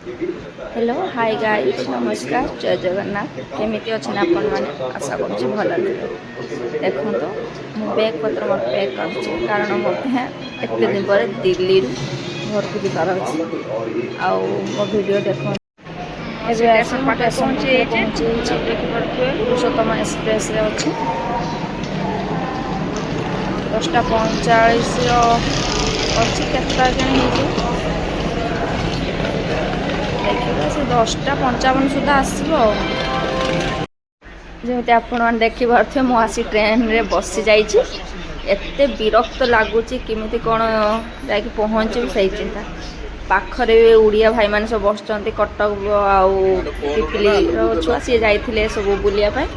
Hello, high guys, ନମସ୍କାର, ଜୟ ଜଗନ୍ନାଥ। କେମିତି ଅଛନ୍ତି ଆପଣମାନେ? ଆଶା କରୁଛି ଭଲ ଥିବେ। ଦେଖନ୍ତୁ, ମୁଁ ବ୍ୟାଗ୍ ପତ୍ର ମୋର ପ୍ୟାକ୍ କରୁଛି, କାରଣ ମୋତେ ଏତେ ଦିନ ପରେ ଦିଲ୍ଲୀରୁ ଘରକୁ ଯିବାର ଅଛି। ଆଉ ମୋ ଭିଡ଼ିଓ ଦେଖନ୍ତୁ। ଏବେ ଆସି ମୁଁ ଷ୍ଟେସନ ପହଞ୍ଚି ଯାଇଛି। ଦେଖିପାରୁଥିବେ, ପୁରୁଷୋତ୍ତମ ଏକ୍ସପ୍ରେସରେ ଅଛି। 10ଟା 45ର ଅଛି। କେତେଟା କେଣି ହେଇଯିବ ଦେଖିବା। ସେ 10ଟା 55 ସୁଦ୍ଧା ଆସିବ। ଆଉ ଯେମିତି ଆପଣମାନେ ଦେଖିପାରୁଥିବେ, ମୁଁ ଆସି ଟ୍ରେନରେ ବସିଯାଇଛି। ଏତେ ବିରକ୍ତ ଲାଗୁଛି, କେମିତି କ'ଣ ଯାଇକି ପହଞ୍ଚିବି ସେଇ ଚିନ୍ତା। ପାଖରେ ବି ଓଡ଼ିଆ ଭାଇମାନେ ସବୁ ବସିଛନ୍ତି, କଟକ ଆଉ ପିପିଲିର ଛୁଆ। ସିଏ ଯାଇଥିଲେ ସବୁ ବୁଲିବା ପାଇଁ,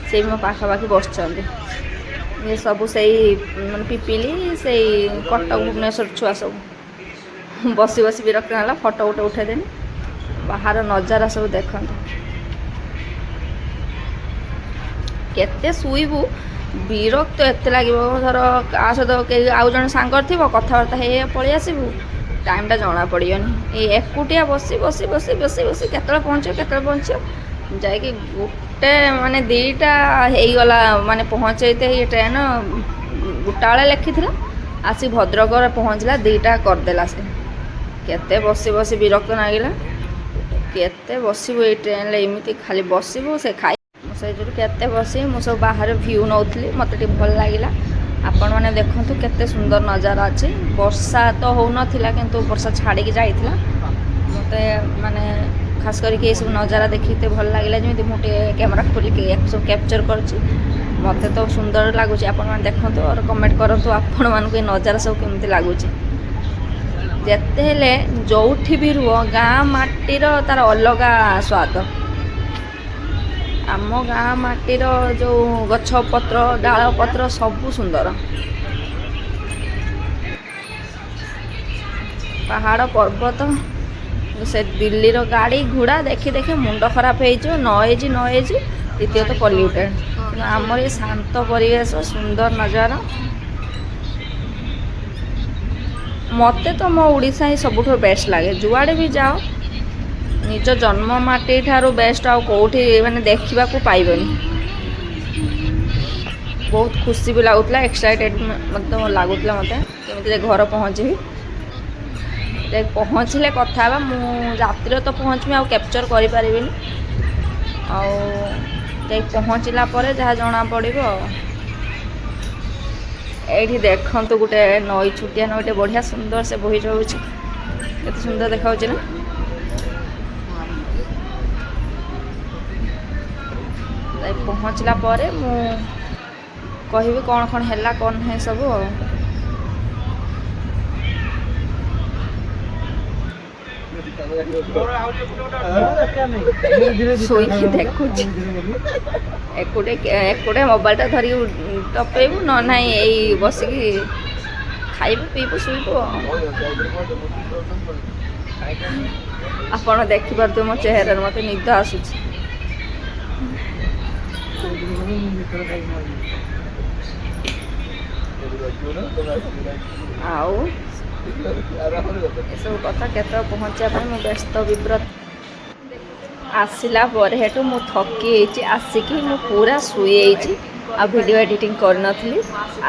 ସେ ବି ମୋ ପାଖାପାଖି ବସିଛନ୍ତି। ଇଏ ସବୁ ସେଇ ମାନେ ପିପିଲି, ସେଇ କଟକ, ଭୁବନେଶ୍ୱର ଛୁଆ ସବୁ। ବସି ବସି ବିରକ୍ତ ହେଲା, ଫଟୋ ଗୋଟେ ଉଠେଇଦେନି। ବାହାର ନଜାରା ସବୁ ଦେଖନ୍ତୁ। କେତେ ଶୋଇବୁ, ବିରକ୍ତ ଏତେ ଲାଗିବ। ଧର କାହା ସହିତ କେହି ଆଉ ଜଣେ ସାଙ୍ଗରେ ଥିବ, କଥାବାର୍ତ୍ତା ହେଇ ହେଇ ପଳେଇ ଆସିବୁ, ଟାଇମ୍ଟା ଜଣା ପଡ଼ିବନି। ଏଇ ଏକୁଟିଆ ବସି ବସି ବସି ବସି ବସି କେତେବେଳେ ପହଞ୍ଚିବ, କେତେବେଳେ ପହଞ୍ଚିବ, ଯାଇକି ଗୋଟେ ମାନେ 2ଟା ହେଇଗଲା ମାନେ ପହଞ୍ଚେଇତେ। ଏଇ ଟ୍ରେନ୍ ଗୋଟା ବେଳେ ଲେଖିଥିଲା, ଆସି ଭଦ୍ରକରେ ପହଞ୍ଚିଲା 2ଟା କରିଦେଲା ସେ। କେତେ ବସି ବସି ବିରକ୍ତ ଲାଗିଲା। କେତେ ବସିବୁ ଏଇ ଟ୍ରେନ୍ରେ? ଏମିତି ଖାଲି ବସିବୁ, ସେ ଖାଇ। ମୁଁ ସେଇ ଯୋଗୁଁ କେତେ ବସି ମୁଁ ସବୁ ବାହାରେ ଭ୍ୟୁ ନେଉଥିଲି, ମୋତେ ଟିକେ ଭଲ ଲାଗିଲା। ଆପଣମାନେ ଦେଖନ୍ତୁ, କେତେ ସୁନ୍ଦର ନଜାରା ଅଛି। ବର୍ଷା ତ ହେଉନଥିଲା, କିନ୍ତୁ ବର୍ଷା ଛାଡ଼ିକି ଯାଇଥିଲା। ମୋତେ ମାନେ ଖାସ କରିକି ଏସବୁ ନଜାରା ଦେଖିକି ଏତେ ଭଲ ଲାଗିଲା, ଯେମିତି ମୁଁ ଟିକେ କ୍ୟାମେରା ଖୋଲିକି ୟାକୁ ସବୁ କ୍ୟାପଚର୍ କରୁଛି। ମୋତେ ତ ସୁନ୍ଦର ଲାଗୁଛି। ଆପଣମାନେ ଦେଖନ୍ତୁ ଆଉ କମେଣ୍ଟ କରନ୍ତୁ, ଆପଣମାନଙ୍କୁ ଏ ନଜାରା ସବୁ କେମିତି ଲାଗୁଛି। ଯେତେ ହେଲେ ଯେଉଁଠି ବି ରୁହ, ଗାଁ ମାଟିର ତାର ଅଲଗା ସ୍ୱାଦ। ଆମ ଗାଁ ମାଟିର ଯେଉଁ ଗଛ ପତ୍ର, ଡାଳ ପତ୍ର ସବୁ ସୁନ୍ଦର। ପାହାଡ଼ ପର୍ବତ, ସେ ଦିଲ୍ଲୀର ଗାଡ଼ି ଘୋଡ଼ା ଦେଖି ଦେଖି ମୁଣ୍ଡ ଖରାପ ହେଇଯିବ। ନଏଜ୍, ନଏଜ୍, ଦ୍ୱିତୀୟତଃ ପଲ୍ୟୁଟେଡ଼। କିନ୍ତୁ ଆମର ଏ ଶାନ୍ତ ପରିବେଶ, ସୁନ୍ଦର ନଜାରା, ମୋତେ ତ ମୋ ଓଡ଼ିଶା ହିଁ ସବୁଠୁ ବେଷ୍ଟ ଲାଗେ। ଯୁଆଡ଼େ ବି ଯାଅ, ନିଜ ଜନ୍ମ ମାଟି ଠାରୁ ବେଷ୍ଟ ଆଉ କେଉଁଠି ମାନେ ଦେଖିବାକୁ ପାଇବନି। ବହୁତ ଖୁସି ବି ଲାଗୁଥିଲା, ଏକ୍ସାଇଟେଡ଼ ମଧ୍ୟ ଲାଗୁଥିଲା ମୋତେ, କେମିତି ଯାଇ ଘର ପହଞ୍ଚିବି। ଯାଇ ପହଞ୍ଚିଲେ କଥା ହେବା। ମୁଁ ରାତିରେ ତ ପହଞ୍ଚିବି, ଆଉ କ୍ୟାପଚର୍ କରିପାରିବିନି। ଆଉ ଯାଇ ପହଞ୍ଚିଲା ପରେ ଯାହା ଜଣା ପଡ଼ିବ। ଆଉ ଏଇଠି ଦେଖନ୍ତୁ, ଗୋଟେ ନଈ, ଛୋଟିଆ ନଈଟେ, ବଢ଼ିଆ ସୁନ୍ଦର ସେ ବହି ଯାଉଛି। କେତେ ସୁନ୍ଦର ଦେଖାଯାଉଛି ନା? ଯାଇ ପହଞ୍ଚିଲା ପରେ ମୁଁ କହିବି କ'ଣ କ'ଣ ହେଲା, କ'ଣ ନାହିଁ ସବୁ। ଆଉ ଶୋଇକି ଦେଖୁଛି ଏକୁଟିଆ ଏକୁଟିଆ। ମୋବାଇଲଟା ଧରିକି ଟପେଇବୁ, ନ ନାହିଁ ଏଇ ବସିକି ଖାଇବୁ, ପିଇବୁ, ଶୋଇବୁ। ଆଉ ଆପଣ ଦେଖିପାରୁଥିବେ ମୋ ଚେହେରାରେ ମୋତେ ନିଦ ଆସୁଛି। ଆଉ ଏସବୁ କଥା। କେତେବେଳେ ପହଞ୍ଚିବା ପାଇଁ ମୁଁ ବ୍ୟସ୍ତ ବିବ୍ରତ। ଆସିଲା ପରେ ହେଠୁ ମୁଁ ଥକି ଯାଇଛି। ଆସିକି ମୁଁ ପୁରା ଶୋଇଯାଇଛି, ଆଉ ଭିଡ଼ିଓ ଏଡ଼ିଟିଂ କରିନଥିଲି।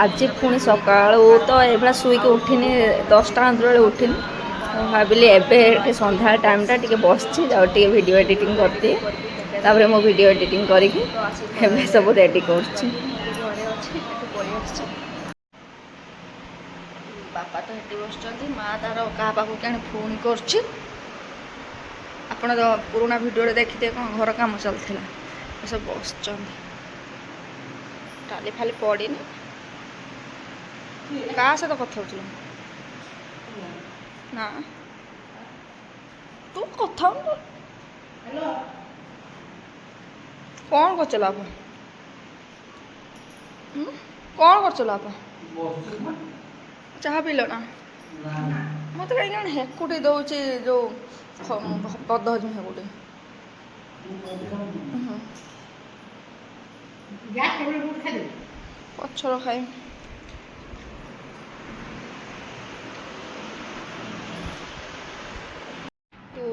ଆଜି ପୁଣି ସକାଳୁ ତ ଏଇଭଳିଆ ଶୋଇକି ଉଠିନି, 10ଟା ବେଳେ ଉଠିନି। ମୁଁ ଭାବିଲି ଏବେ ଟିକେ ସନ୍ଧ୍ୟାବେଳ ଟାଇମ୍ଟା ଟିକେ ବସିଛି, ଆଉ ଟିକେ ଭିଡ଼ିଓ ଏଡ଼ିଟିଂ କରିଦିଏ। ତାପରେ ମୁଁ ଭିଡ଼ିଓ ଏଡ଼ିଟିଂ କରିକି ଏବେ ସବୁ ରେଡ଼ି କରୁଛି। ବାପା ତ ହେଠି ବସିଛନ୍ତି, ମା ତାର କାହା ପାଖକୁ କେଣି ଫୋନ୍ କରୁଛି। ଆପଣ ତ ପୁରୁଣା ଭିଡ଼ିଓରେ ଦେଖିଥିବେ କ'ଣ ଘର କାମ ଚାଲିଥିଲା। ଏସବୁ ବସିଛନ୍ତି, ଟାଲି ଫାଲି ପଡ଼ିନି। କାହା ସହିତ କଥା ହେଉଥିଲୁ ନା ତୁ କଥା ହଉନୁ? କ'ଣ କରୁଛ ବାପା? କ'ଣ କରୁଛ ବାପା? ଚାହା ପିଇଲ ନା? ମୋତେ କାହିଁକି ଜଣେ ହେକୁଟି ଦେଉଛି, ଯେଉଁ ବଦହଜମି ହେକୁଟି। ପଛର ଖାଇ ତୁ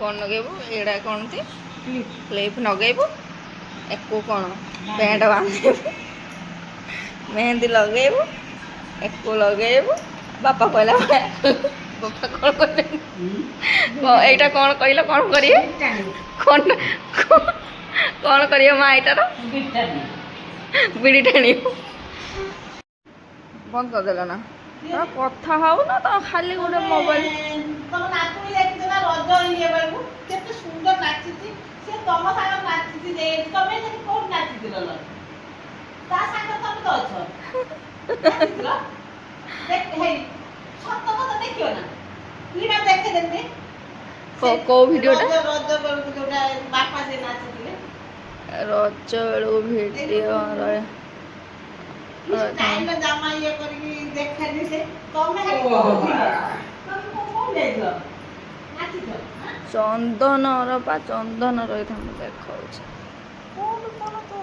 କ'ଣ ଲଗେଇବୁ? ଏଇଟା କ'ଣ କ୍ଲିପ୍ ଲଗେଇବୁ। ଏକୁ କ'ଣ ପ୍ୟାଣ୍ଟ ବାନ୍ଧିବୁ, ମେହେନ୍ଦି ଲଗେଇବୁ, ଏକୁ ଲଗେଇବୁ। ବାପା କହିଲା, ବାପା କ'ଣ କହିଲେ? ଏଇଟା କ'ଣ କହିଲ? କ'ଣ କରିବେ? କ'ଣ କ'ଣ କରିବ ମା ଏଇଟାର? ବିଡ଼ି ଟାଣିବ। ବନ୍ଦ କରିଦେଲ ନା? ତମେ କଥା ହଉନ ତ, ଖାଲି ଗୋଟେ ମୋବାଇଲ। ତମ ନାତୁଣୀ ଦେଖିଛ ନା, ରଜ ଇଏ ବେଳକୁ କେତେ ସୁନ୍ଦର ନାଚିଛି ସେ। ତମ ସାଙ୍ଗରେ ନାଚିଛି ଯେ, ତମେ ସେଠି କୋଉଠି ନାଚିଥିଲ ଲୋ? ତା ସାଙ୍ଗରେ ତମେ ତ ଅଛ, ନାଚିଥିଲ। ଦେଖ ହେଇ, ସତ କଥା ଦେଖିବ ନା, ଲିମା ଦେଖେଇ ଦେବି। କୋଉ ଭିଡିଓଟା? ରଜ ବେଳକୁ ଯୋଉଟା ବାପା ସେ ନାଚିଥିଲେ। ରଜ ବେଳକୁ ଭିଡ଼ିଓ ରହେ। କି ଷ୍ଟାଇଲର ଜାମା ଇଏ କରିକି ଦେଖେନି ସେ। ତମେ ଖାଲି କୋଉଠି ତମେ କୋଉଠି ଯାଇଥିଲ, ନାଚିଛ ଆଁ? ଚନ୍ଦନର ପା, ଚନ୍ଦନ ରହିଥା, ମୁଁ ଦେଖାଉଛି। କୋଉଠୁ କଣ ତୁ?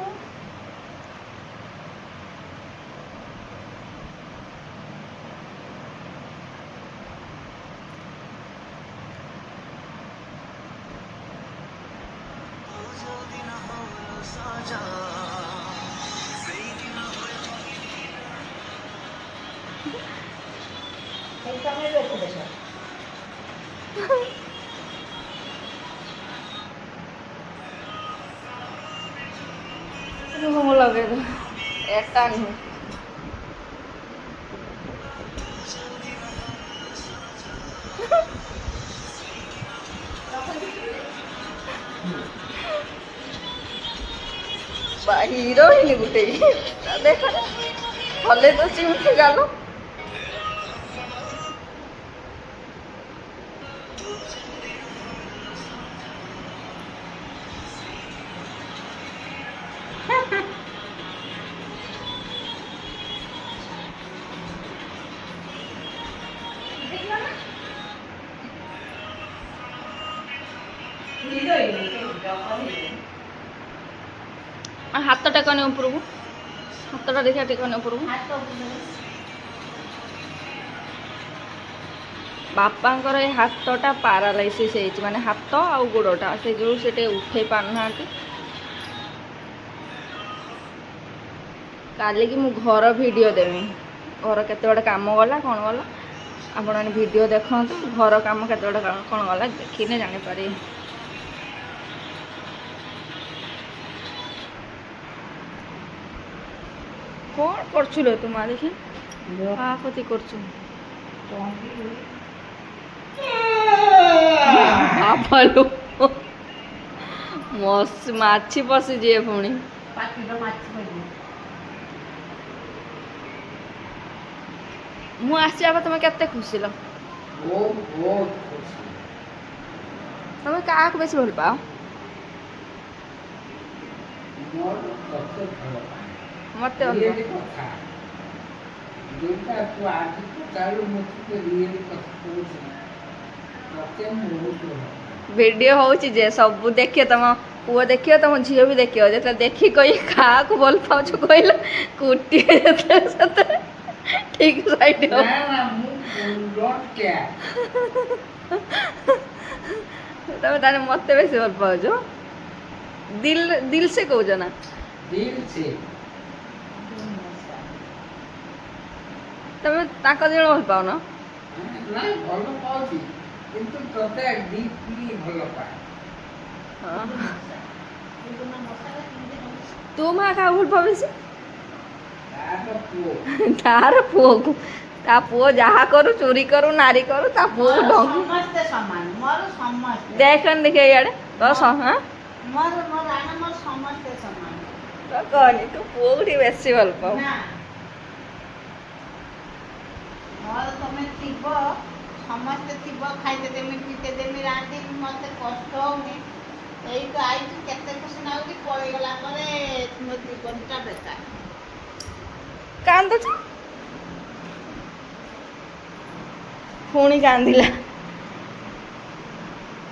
ଏଇ ତମେ ବି ଅଛ ଦେଖ। ରୁହ, ମୁଁ ଲଗେଇଦେବି। ଏଟା ନୁହେଁ। ହିରୋଇନ ଗୋଟେ ଦେଖ, ହଲେ ତ ଚିମୁଛି ଗାଲ। ଦେଖିଲ ନା? ହିରୋଇନ ସେ, ଜବର ହିରୋଇନ। ଆଉ ହାତଟା କନେ ଉପରକୁ, ହାତଟା ଦେଖିବା ଟିକେ କନେ ଉପରକୁ। ହାତ ବୁଲେଇ। ବାପାଙ୍କର ଏ ହାତଟା ପାରାଲାଇସିସ୍ ହେଇଛି, ମାନେ ହାତ ଆଉ ଗୋଡ଼ଟା, ସେ ଯୋଉ ସେ ଟିକେ ଉଠେଇ ପାରୁନାହାନ୍ତି। କାଲିକି ମୁଁ ଘର ଭିଡ଼ିଓ ଦେବି। ଘର କେତେ ଗୁଡ଼େ କାମ ଗଲା, କ'ଣ ଗଲା, ଆପଣମାନେ ଭିଡ଼ିଓ ଦେଖନ୍ତୁ। ଘର କାମ କେତେ ଗୁଡ଼େ କ'ଣ ଗଲା, ଦେଖିଲେ ଜାଣିପାରିବେ। କ'ଣ କରୁଛୁ ଲୋ ତୁ ମା? ଦେଖି କାହାପତି କରୁଛୁ? ବାପାଲୋ, ମାଛି ପଶିଯିବେ ପୁଣି। ପାଟିର ମାଛି ପଡ଼ିବ। ମୁଁ ଆସିବା ପରେ ତମେ କେତେ ଖୁସି ଲୋ? ବହୁତ ବହୁତ ଖୁସି। ତମେ କାହାକୁ ବେଶୀ ଭଲ ପାଅ? ମୋର ତତେ ଭଲ ପାଏ। ମତେ ଭଲ ପାଅ? ରିଏଲି କଥା ଯୋଉଟା ତୁ ଆଜି ପଚାରୁ, ମୁଁ ତତେ ରିଏଲି କଥା କହୁଛି। ତତେ ମୁଁ ବହୁତ ଭଲ ପାଏ। ଭିଡ଼ିଓ ହେଉଛି ଯେ ସବୁ ଦେଖିବ, ତମ ପୁଅ ଦେଖିବ, ତମ ଝିଅ ବି ଦେଖିବ। ଯେତେବେଳେ ଦେଖି କହି କାହାକୁ ଭଲ ପାଉଛୁ କହିଲ, କୁଟିବେ ଯେତେବେଳେ, ସେତେବେଳେ ଠିକ ସାଇଡ୍ ହବ। ନା ନା, ମୁଁ don't care. ତମେ ତାହେଲେ ମତେ ବେଶୀ ଭଲ ପାଉଛ? ଦିଲ ଦିଲ ସେ କହୁଛ ନା? ଦିଲ ସେ। ତମେ ତାଙ୍କ 2 ଜଣ ଭଲ ପାଉନ? ନା, ଭଲ ପାଉଛି, କିନ୍ତୁ ତତେ ଡିପଲି ଭଲ ପାଏ। ହଁ। ତୁ ମା କାହାକୁ ଭଲ ପାଉ ବେଶୀ? ତାର ପୁଅ। ତାର ପୁଅକୁ। ତା ପୁଅ ଯାହା କରୁ, ଚୋରି କରୁ, ନାରୀ କରୁ, ତା ପୁଅକୁ ମୋର ଢଙ୍ଗ ସମସ୍ତେ ସମାନ, ମୋର ସମସ୍ତେ। ଦେଖନି, ଦେଖେ ଇଆଡ଼େ ତ ହଁ। ମୋର ରାଣ, ମୋର ସମସ୍ତେ ସମାନ। ତ କହନି, ତୁ ପୁଅକୁ ଟିକେ ବେଶୀ ଭଲ ପାଉ। ନା, ମୋର ତମେ ଥିବ, ସମସ୍ତେ ଥିବ, ଖାଇତେ ଦେମି, ପିତେ ଦେମି, ରାନ୍ଧିବି, ମତେ କଷ୍ଟ ହଉନି। ଏଇ ତ ଆଇଛୁ, କେତେ ଖୁସି ନାଗୁଛି। ପଳେଇଗଲା ପରେ ମୋ ଜୀବନଟା ବେକାର। କାନ୍ଦୁଛୁ? ପୁଣି କାନ୍ଦିଲା।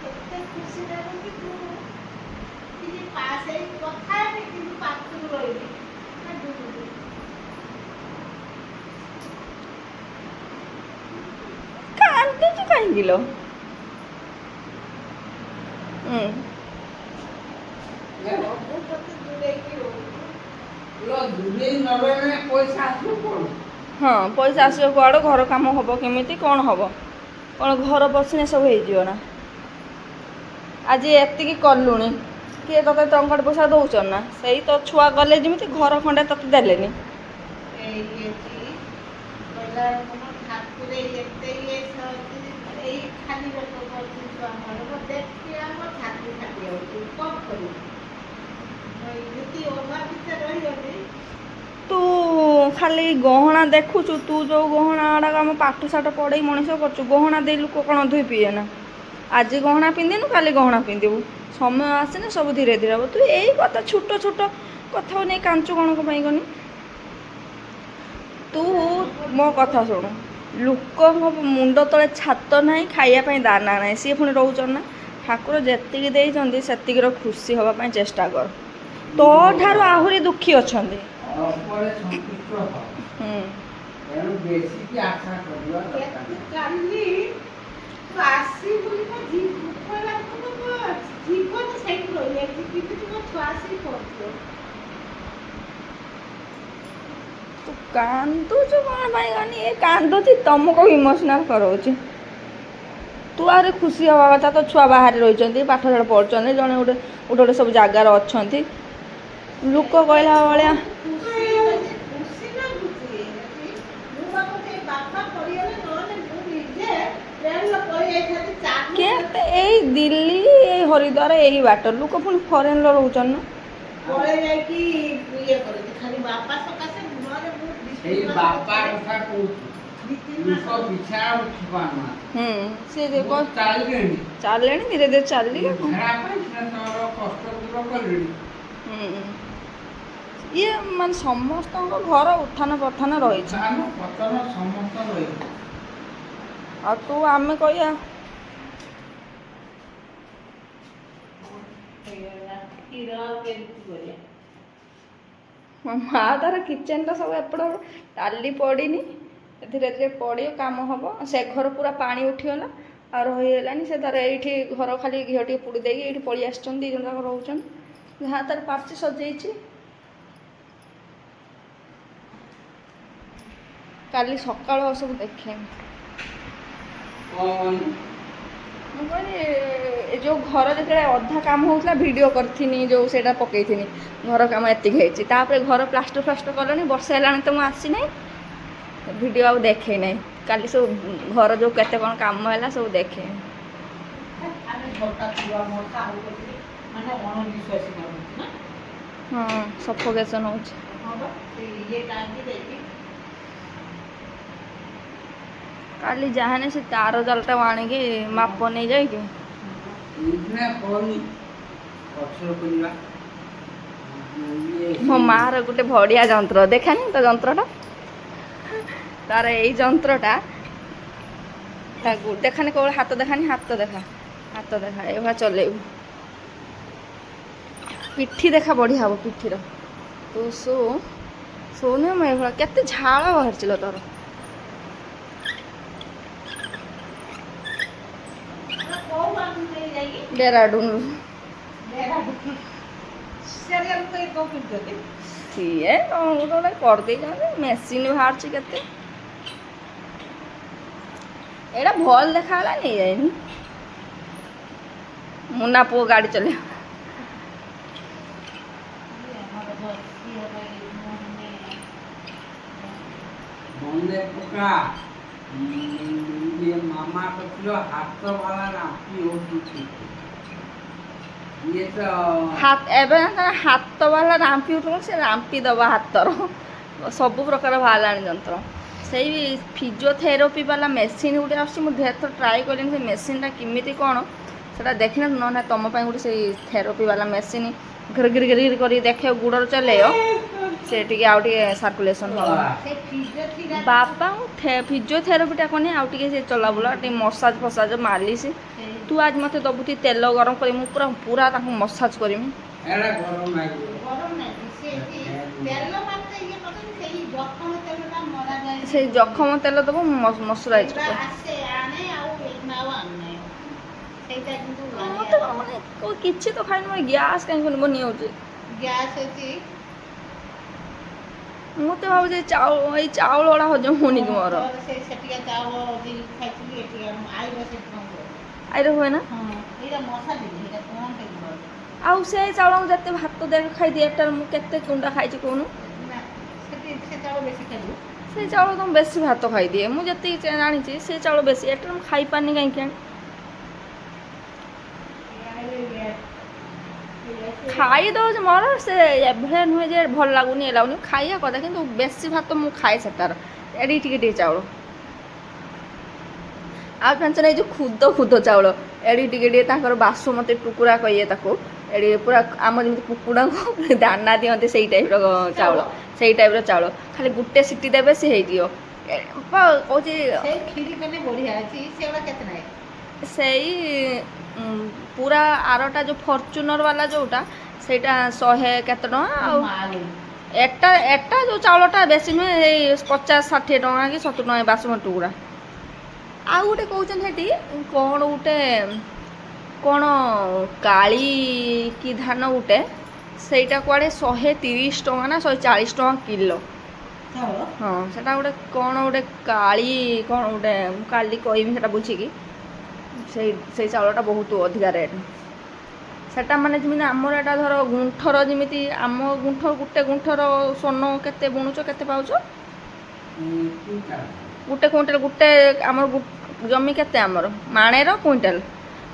କେତେ ଖୁସି ଲାଗୁଛି। ତୁ କିଛି ପାସ୍ ହେଇ କଥା ହେବି, କିନ୍ତୁ ପାଖରୁ ରହିବି ନା ଦୂରରୁ। କାନ୍ଦୁଛୁ କାହିଁକି ଲୋ? ହୁଁ। ସବୁ ପ୍ରତି ଦୂରେଇକି ରହୁଛୁ। ଲୋ, ଦୂରେଇ ନ ରହିଲେ ପଇସା ଆସିବ କୁଆଡୁ? ହଁ, ପଇସା ଆସିବ କୁଆଡ଼ୁ? ଘର କାମ ହବ କେମିତି? କ'ଣ ହବ କ'ଣ? ଘର ବସିନେ ସବୁ ହେଇଯିବ ନା? ଆଜି ଏତିକି କଲୁଣି, କିଏ ତୋତେ ଟଙ୍କାଟେ ପଇସା ଦଉଛନ୍ତି ନା? ସେଇ ତ ଛୁଆ ଗଲେ ଯେମିତି ଘର ଖଣ୍ଡେ ତୋତେ ଦେଲେନି। ଏଇ ଏଠି କହିଲା ମୋ ଠାକୁରେ ଏତେ ଇଏ ସରିଛି, ଏଇ ଖାଲି ବେକ କରୁଛି ଛୁଆଙ୍କର ଦେଖି ଆମ ଛାତି ଫାଟି ଯାଉଛି। କ'ଣ କରିବୁ? ମୁଁ ଏମିତି ଅଭାବ ଭିତରେ ରହିଗଲି। ତୁ ଖାଲି ଗହଣା ଦେଖୁଛୁ। ତୁ ଯେଉଁ ଗହଣା ଗୁଡ଼ାକ ଆମ ପାଠ ସାଠ ପଢ଼େଇ ମଣିଷ କରୁଛୁ, ଗହଣା ଦେଇ ଲୋକ କ'ଣ ଧୋଇ ପିଏ ନା? ଆଜି ଗହଣା ପିନ୍ଧିନୁ, କାଲି ଗହଣା ପିନ୍ଧିବୁ। ସମୟ ଆସିନେ ସବୁ ଧୀରେ ଧୀରେ ହବ। ତୁ ଏଇ କଥା, ଛୋଟ ଛୋଟ କଥାକୁ ନେଇ କାଞ୍ଚୁ କ'ଣ ପାଇଁ କନି? ତୁ ମୋ କଥା ଶୁଣୁ। ଲୋକଙ୍କ ମୁଣ୍ଡ ତଳେ ଛାତ ନାହିଁ, ଖାଇବା ପାଇଁ ଦାନା ନାହିଁ, ସିଏ ପୁଣି ରହୁଛନ୍ତି ନା? ଠାକୁର ଯେତିକି ଦେଇଛନ୍ତି ସେତିକିର ଖୁସି ହେବା ପାଇଁ ଚେଷ୍ଟା କର। ତୋ ଠାରୁ ଆହୁରି ଦୁଃଖୀ ଅଛନ୍ତି। ଅଳ୍ପରେ ସନ୍ତୁଷ୍ଟ ହ। ତେଣୁ ବେଶୀ କି ଆଶା କରିବା ଦରକାର ତୁ ନାହିଁ। କାଲି ତୁ ଆସିବୁ ମୋ କହିଲା ମୋ ଜୀବନ ସେଇଠି ରହିଯାଇଛି, କିନ୍ତୁ ମୋ ଛୁଆ ଆସିକି ପହଞ୍ଚିବ। ତୁ କାନ୍ଦୁଛୁ କ'ଣ ପାଇଁ କହନି? ଏ କାନ୍ଦୁଛି, ତମକୁ ଇମୋସନାଲ କରାଉଛି। ତୁ ଆହୁରି ଖୁସି ହେବା କଥା। ତୋ ଛୁଆ ବାହାରେ ରହିଛନ୍ତି, ପାଠ ସାଠ ପଢ଼ୁଛନ୍ତି, ଜଣେ ଗୋଟେ ଗୋଟେ ଗୋଟେ ସବୁ ଜାଗାରେ ଅଛନ୍ତି। ଲୋକ କହିଲା ଭଳିଆ। ଖୁସି ଖୁସି ଲାଗୁଛି। ମୁଁ ଭାବୁଛି ବାପା ପଡ଼ିଗଲେ, ନହେଲେ ମୁଁ ନିଜେ ଟ୍ରେନରେ ପଳେଇ ଯାଇଥାନ୍ତି ଚାଲୁ। କେତେ ଏଇ ଦିଲ୍ଲୀ, ଏଇ ହରିଦ୍ୱାର, ଏଇ ବାଟ, ଲୋକ ପୁଣି ଫରେନ୍ର ରହୁଛନ୍ତି ନା? ପଳେଇ ଯାଇକି ଇଏ କରୁଛି ଖାଲି ବାପା ସକାଶେ, ନହେଲେ ମୁଁ ଦି ସେଇ ତିନି ମାସ ବାପା କଥା କହୁଛୁ। ଦି ତିନି ମାସ ଲୋକ ବିଛଣା ଉଠି ପାରୁନାହାନ୍ତି। ସେ ଯେ ମୁଁ ଚାଲିଲେଣି। ଚାଲିଲେଣି, ଧୀରେ ଧୀରେ ଚାଲିଲେ। ଝାଡ଼ା ପାଇଁ ସିନା ତୋର କଷ୍ଟ ଦୂର କଲେଣି। ଇଏ ମାନେ ସମସ୍ତଙ୍କ ଘର ଉତ୍ଥାନ ପଥାନ ରହିଛି। ଉତ୍ଥାନ ପତନ ସମସ୍ତ ରହିଛି। ଆଉ ତୁ ଆମେ କହିବା। ହେଇଗଲା କ୍ଷୀର, ଆଉ କେମିତି କରିବା? ମୋ ମା ତାର କିଚେନଟା ସବୁ ଏପଟ ଟାଲି ପଡ଼ିନି, ଧୀରେ ଧୀରେ ପଡ଼ିବ, କାମ ହବ। ସେ ଘର ପୁରା ପାଣି ଉଠିଗଲା, ଆଉ ରହିହେଲାନି। ସେ ତାର ଏଇଠି ଘର ଖାଲି ଘିଅ ଟିକେ ପୋଡ଼ି ଦେଇକି ଏଇଠି ପଳେଇ ଆସିଛନ୍ତି। ଦୁଇ ଜଣ ଯାକ ରହୁଛନ୍ତି। ଯାହା ତାର ପାରୁଛି ସଜେଇଛି। କାଲି ସକାଳୁ ଆଉ ସବୁ ଦେଖେଇବି। କ'ଣ? ମୁଁ କହିଲି, ଏ ଯେଉଁ ଘର ଯେତେବେଳେ ଅଧା କାମ ହେଉଥିଲା ଭିଡ଼ିଓ କରିଥିନି, ଯେଉଁ ସେଇଟା ପକେଇଥିନି, ଘର କାମ ଏତିକି ହେଇଛି। ତାପରେ ଘର ପ୍ଲାଷ୍ଟର ଫ୍ଲାଷ୍ଟର କଲେଣି, ବର୍ଷା ହେଲାଣି ତ ମୁଁ ଆସିନାହିଁ, ଭିଡ଼ିଓ ଆଉ ଦେଖେଇ ନାହିଁ। କାଲି ସବୁ ଘର ଯେଉଁ କେତେ କ'ଣ କାମ ହେଲା ସବୁ ଦେଖେଇବି। ଆମେ ଝରକା ଥିବା ମଶା ହଉଛନ୍ତି, ମାନେ ଅଣନିଶ୍ୱାସୀ ଲାଗୁଛି ନା? ହଁ, ସଫୋକେସନ୍ ହେଉଛି। ହଁ ବା, ସେ ଇଏ ଟାଙ୍କି ଦେଇକି। କାଲି ଯାହାନେ ସେ ତାର ଜାଲଟାକୁ ଆଣିକି ମାପ ନେଇଯାଇକି। ଏଇଖିଣା କହନି, ପଛରେ କରିବା ଇଏ। ମୋ ମାର ଗୋଟେ ବଢ଼ିଆ ଯନ୍ତ୍ର ଦେଖାନି ତ, ଯନ୍ତ୍ରଟା ତାର, ଏଇ ଯନ୍ତ୍ରଟା ତାକୁ ଦେଖାନି। କେବଳ ହାତ ଦେଖାନି, ହାତ ଦେଖା, ହାତ ଦେଖା। ଏଇଭଳିଆ ଚଲେଇବୁ, ପିଠି ଦେଖା, ବଢ଼ିଆ ହବ ପିଠିର। ତୁ ଶୁ ଶୁଣୁ, ମୁଁ ଏଇଭଳିଆ କେତେ ଝାଳ ବାହାରିছিল ତୋର। କୋଉ ଆଣୁ ନେଇ ଯାଇକି? ଡେରାଡୁନରୁ। ସିଆଡ଼େ ଲୋକ ଏ କଣ କିଣୁଛନ୍ତି? ସିଏ କ'ଣ ଗୋଟେ ଗୋଟେ କରିଦେଇଛନ୍ତି, ମେସିନ୍ ବାହାରୁଛି କେତେ। ଏଇଟା ଭଲ ଦେଖାଗଲା, ନେଇଯାଇନି। ମୁନା ପୁଅ ଗାଡ଼ି ଚଲେଇବ। ଆମର ବସି ହବ ଏଇ ମାନେ। ମନେ ପକା, ଇଏ ମାମା କତିର ହାତ ବାଲା ରାମ୍ପି ହଉଛି ଇଏ ତ। ହାତ ଏବେ ହାତ ବାଲା ରାମ୍ପି ଉଠୁନ, ସେ ରାମ୍ପି ଦବା ହାତର ସବୁ ପ୍ରକାର ବାହାରିଲାଣି ଯନ୍ତ୍ର। ସେଇ ଫିଜିଓଥେରାପି ବାଲା ମେସିନ୍ ଗୋଟେ ଆସୁଛି, ମୁଁ ଢେର ଥର ଟ୍ରାଏ କଲିଣି। ସେ ମେସିନ୍ଟା କେମିତି କ'ଣ ସେଟା ଦେଖିନ, ନହେଲେ ତମ ପାଇଁ ଗୋଟେ ସେଇ ଥେରାପି ବାଲା ମେସିନ୍ ଘିରି ଘିରି ଘିରି କରିକି ଦେଖିବ, ଗୋଡ଼ରେ ଚଲେଇବ, ସେ ଟିକେ ଆଉ ଟିକେ ସାର୍କୁଲେସନ୍ ହେବ। ସେ ଫିଜିଓଥେରାପି। ବାବାଙ୍କୁ ଫିଜିଓଥେରାପିଟା କନି, ଆଉ ଟିକେ ସେ ଚଲାବୁଲା, ଟିକେ ମସାଜ ଫସାଜ, ମାଲିସ। ତୁ ଆଜି ମୋତେ ଦବୁ ଟିକେ ତେଲ ଗରମ କରି, ମୁଁ ପୁରା ପୁରା ତାଙ୍କୁ ମସାଜ କରିମି। ଏଇଟା ଗରମ ଲାଗିବ। ଗରମ ନାହିଁ, ସେ ତେଲ ମାରିତେ ଇଏ କରୁଛନ୍ତି, ସେଇ ଜଖମ ତେଲଟା ମରା ଯାଏ। ସେଇ ଜଖମ ତେଲ ଦେବୁ, ମସରାଇଜ ସେଗୁଡ଼ା ଆସେ, ଆଣେ, ଆଉ ଏଇନା ଆଉ ଆଣୁନାହିଁ ସେଇଟା କିନ୍ତୁ। ମତେ କଣ ମାନେ କିଛି ତ ଖାଇନି, ମୋର ଗ୍ୟାସ୍ କାହିଁକି ବନି ଯାଉଛି? ଗ୍ୟାସ୍ ଅଛି। ମୁଁ ତ ଭାବୁଛି ଚାଉଳ, ଏଇ ଚାଉଳ ଗୁଡ଼ା ହଜମ ହଉନି କି ମୋର। ତୋର ସେଇ ସେଠିକା ଚାଉଳ ଖାଇଥିଲି, ଏଠିକା ଆଇବ ସେଠି କଣ କରିବ? ଆଇରେ ହୁଏ ନା। ହଁ, ଏଇଟା ମଶା ଦିଦି, ଏଇଟା କଣ କେମିତି? ଆଉ ସେ ଚାଉଳ ମୁଁ ଯେତେ ଭାତ ଦେଖ ଖାଇଦିଏ, ଏଟାରେ ମୁଁ କେତେ କୁଣ୍ଡା ଖାଇଛି କହୁନୁ? ନା, ସେଠି ସେ ଚାଉଳ ବେଶୀ ଖାଇବୁ। ସେ ଚାଉଳ ତ ମୁଁ ବେଶୀ ଭାତ ଖାଇଦିଏ। ମୁଁ ଯେତିକି ଜାଣିଛି, ସେ ଚାଉଳ ବେଶୀ, ଏଟାରେ ମୁଁ ଖାଇପାରୁନି କାହିଁକି କେଜାଣି। ଖାଇ ଦେଉଛି ମୋର, ସେ ଏଭଳିଆ ନୁହେଁ ଯେ ଭଲ ଲାଗୁନି, ଏ ଲାଗୁନି। ଖାଇବା କଥା, କିନ୍ତୁ ବେଶୀ ଭାତ ମୁଁ ଖାଏ ସେଟାର। ଏଡ଼ିକି ଟିକେ ଟିକେ ଚାଉଳ। ଆଉ ଜାଣିଛ ନା, ଏଇ ଯେଉଁ ଖୁଦ ଖୁଦ ଚାଉଳ ଏଡ଼ିକି ଟିକେ ଟିକେ, ତାଙ୍କର ବାସୁମତୀ ଟୁକୁରା କହିବେ ତାକୁ। ଏଡ଼ି ପୁରା ଆମ ଯେମିତି କୁକୁଡ଼ାଙ୍କୁ ଦାନା ଦିଅନ୍ତି, ସେଇ ଟାଇପ୍ର ଚାଉଳ। ସେଇ ଟାଇପ୍ର ଚାଉଳ ଖାଲି ଗୋଟେ ସିଟି ଦେବେ, ସେ ହେଇଯିବ। ପା କହୁଛି। ସେଇ କ୍ଷୀରି କଲେ ବଢିଆ ଅଛି। ସେଗୁଡ଼ା କେତେ ନାହିଁ? ସେଇ ପୁରା ଆରଟା ଯେଉଁ ଫର୍ଚୁନର ବାଲା ଯେଉଁଟା, ସେଇଟା ଶହେ କେତେ ଟଙ୍କା। ଆଉ ମାଲୋ! ଏଟା ଯେଉଁ ଚାଉଳଟା ବେଶୀ ନୁହେଁ, ଏଇ 50-60 ଟଙ୍କା କି 70 ଟଙ୍କା ବାସୁମତୀ ଟୁକୁରା। ଆଉ ଗୋଟେ କହୁଛନ୍ତି ସେଠି କ'ଣ ଗୋଟେ, କ'ଣ କାଳି କି ଧାନ ଗୋଟେ, ସେଇଟା କୁଆଡ଼େ 130 ଟଙ୍କା ନା 140 ଟଙ୍କା କିଲୋ। ଚାଉଳ? ହଁ, ସେଟା ଗୋଟେ କ'ଣ ଗୋଟେ କାଳି କ'ଣ ଗୋଟେ, ମୁଁ କାଲି କହିବି ସେଟା ବୁଝିକି। ସେଇ ଚାଉଳଟା ବହୁତ ଅଧିକା ରେଟ୍ ସେଟା। ମାନେ ଯେମିତି ଆମର ଏଟା ଧର ଗୁଣ୍ଠର, ଯେମିତି ଆମ ଗୁଣ୍ଠ, ଗୋଟେ ଗୁଣ୍ଠର ସ୍ୱର୍ଣ୍ଣ କେତେ ବୁଣୁଛ, କେତେ ପାଉଛ? କୁଇଣ୍ଟାଲ। ଗୋଟେ କୁଇଣ୍ଟାଲ, ଗୋଟେ ଆମର ଜମି କେତେ ଆମର ମାଣେର କୁଇଣ୍ଟାଲ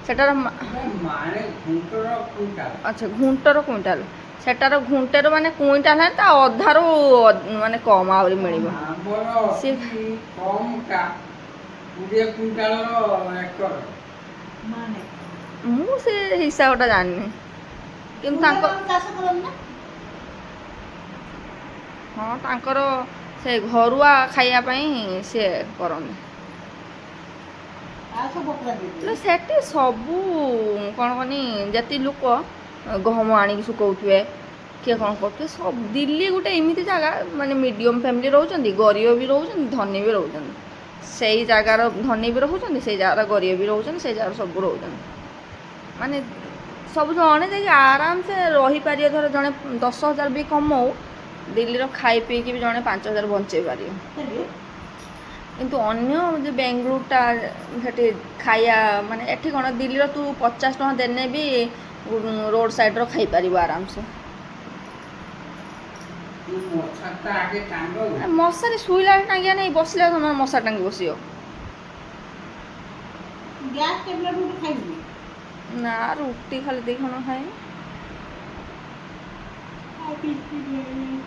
ସେଟାର ମାନେ ଘୁଣ୍ଟର କୁଇଣ୍ଟାଲ। ଆଚ୍ଛା, ଘୁଣ୍ଟର କୁଇଣ୍ଟାଲ। ସେଟାର ଘୁଣ୍ଟେର ମାନେ କୁଇଣ୍ଟାଲ ହେଲେ ତା ଅଧାରୁ ମାନେ କମ୍ ଆହୁରି ମିଳିବ। ଆମର ଅତି କମଟା 20 କୁଇଣ୍ଟାଲର ଏକର। ମାନେ ମୁଁ ସେ ହିସାବଟା ଜାଣିନି, କିନ୍ତୁ ତାଙ୍କ ତାଙ୍କ ଚାଷ କରନ୍ତି ନା? ହଁ, ତାଙ୍କର ସେ ଘରୁଆ ଖାଇବା ପାଇଁ ସିଏ କରନ୍ତି। ଆଉ ସବୁ ବକରା ହେଲେ ଦେଇଦେବେ। ସେଠି ସବୁ କ'ଣ କହନି, ଯେତିକି ଲୋକ ଗହମ ଆଣିକି ଶୁଖଉଥିବେ, କିଏ କ'ଣ କରୁଥିବେ ସବୁ। ଦିଲ୍ଲୀ ଗୋଟେ ଏମିତି ଜାଗା, ମାନେ ମିଡ଼ିୟମ୍ ଫ୍ୟାମିଲି ରହୁଛନ୍ତି, ଗରିବ ବି ରହୁଛନ୍ତି, ଧନୀ ବି ରହୁଛନ୍ତି। ସେଇ ଜାଗାର ଧନୀ ବି ରହୁଛନ୍ତି, ସେଇ ଜାଗାର ଗରିବ ବି ରହୁଛନ୍ତି, ସେଇ ଜାଗାର ସବୁ ରହୁଛନ୍ତି। ମାନେ ସବୁ ଜଣେ ଯାଇକି ଆରାମସେ ରହିପାରିବ। ଧର ଜଣେ 10,000 ବି କମଉ, ଦିଲ୍ଲୀର ଖାଇ ପିଇକି ବି ଜଣେ 5,000 ବଞ୍ଚେଇ ପାରିବ। ସେଠି କିନ୍ତୁ ଅନ୍ୟ ଯେଉଁ ବେଙ୍ଗଲୋରଟା, ସେଠି ଖାଇବା ମାନେ ଏଠି କ'ଣ, ଦିଲ୍ଲୀର ତୁ 50 ଟଙ୍କା ଦେନେ ବି ରୋଡ଼ ସାଇଡ଼ର ଖାଇପାରିବୁ ଆରାମସେ। ତୁ ମଶାଟା ଆଗେ ଟାଙ୍ଗ। ମଶାରୀ ଶୋଇଲା ବେଳେ ଟାଙ୍ଗିଆ ନାହିଁ, ବସିଲା ସମୟରେ ମଶାରୀ ଟାଙ୍ଗି ବସିବ। ଗ୍ୟାସ୍ ଟ୍ୟାବଲେଟ୍ ଗୋଟେ ଖାଇବୁ? ନା, ରୁଟି ଖାଲି ଦି ଖଣ୍ଡ ଖାଇବି। ଆଉ କିଛି ନାହିଁ।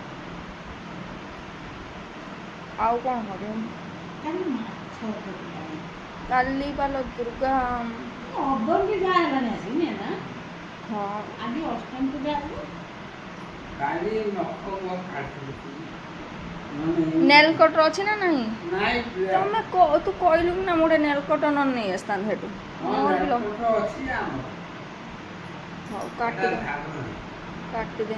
ଆଉ କ'ଣ କରିବ? କାଲି ମାଛ ତରକାରୀ। କାଲି ପାଲ ଦୁର୍ଗା। ଅବନ୍ତି ଯାହା ହେଲାଣି ଆସିକି ନା। ହଁ। ଆଜି ଅଷ୍ଟମୀ ପୂଜା ହବ। କାଲି ନଖ ମୋର କାଟିଥିଲି ମାନେ ନେଲ୍ କଟର ଅଛି ନା ନାହିଁ? ନାଇଁ। ତମେ ତୁ କହିଲୁ କି ନା, ମୁଁ ଗୋଟେ ନେଲ୍ କଟର ନ ନେଇ ଆସିଥାନ୍ତି ସେଠୁ। ହଁ। ମୋର ବି ନେଲକଟ ଅଛି ଆମର। ହଉ, ଏଟା କାଟିଦେ। ଧାରଣା। କାଟିଦେ।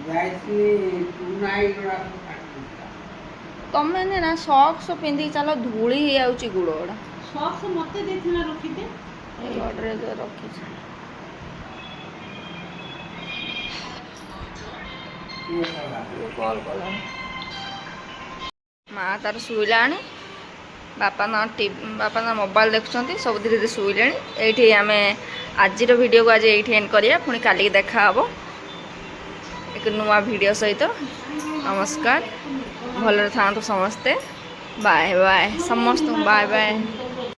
ଯାଇଥିଲି ଟୁନାଇ ଗୁଡ଼ା ସବୁ କାଟିଦେଇଥିଲା। ତମେ ନା ସକ୍ସ ପିନ୍ଧିକି ଚାଲ, ଧୂଳି ହେଇଯାଉଛି ଗୋଡ଼ ଗୁଡ଼ା। ସକ୍ସ ମତେ ଦେଇଥିଲା, ରଖିଦେ। ଏଇ ଗଡ଼ରେଜ ରଖିଛି। କିଏ କଲା? କିଏ କଲ୍ କଲାଣି? ମା ତାର ଶୋଇଲାଣି, ବାପା ନା ବାପା ନା ମୋବାଇଲ ଦେଖୁଛନ୍ତି। ସବୁ ଧୀରେ ଧୀରେ ଶୋଇଲେଣି। ଏଇଠି ଆମେ ଆଜିର ଭିଡ଼ିଓକୁ ଆଜି ଏଇଠି ଏଣ୍ଡ କରିବା। ପୁଣି କାଲିକି ଦେଖା ହେବ ଏକ ନୂଆ ଭିଡ଼ିଓ ସହିତ। ନମସ୍କାର, ଭଲରେ ଥାଆନ୍ତୁ ସମସ୍ତେ। ବାଏ ବାଏ ସମସ୍ତଙ୍କୁ, ବାଏ ବାଏ।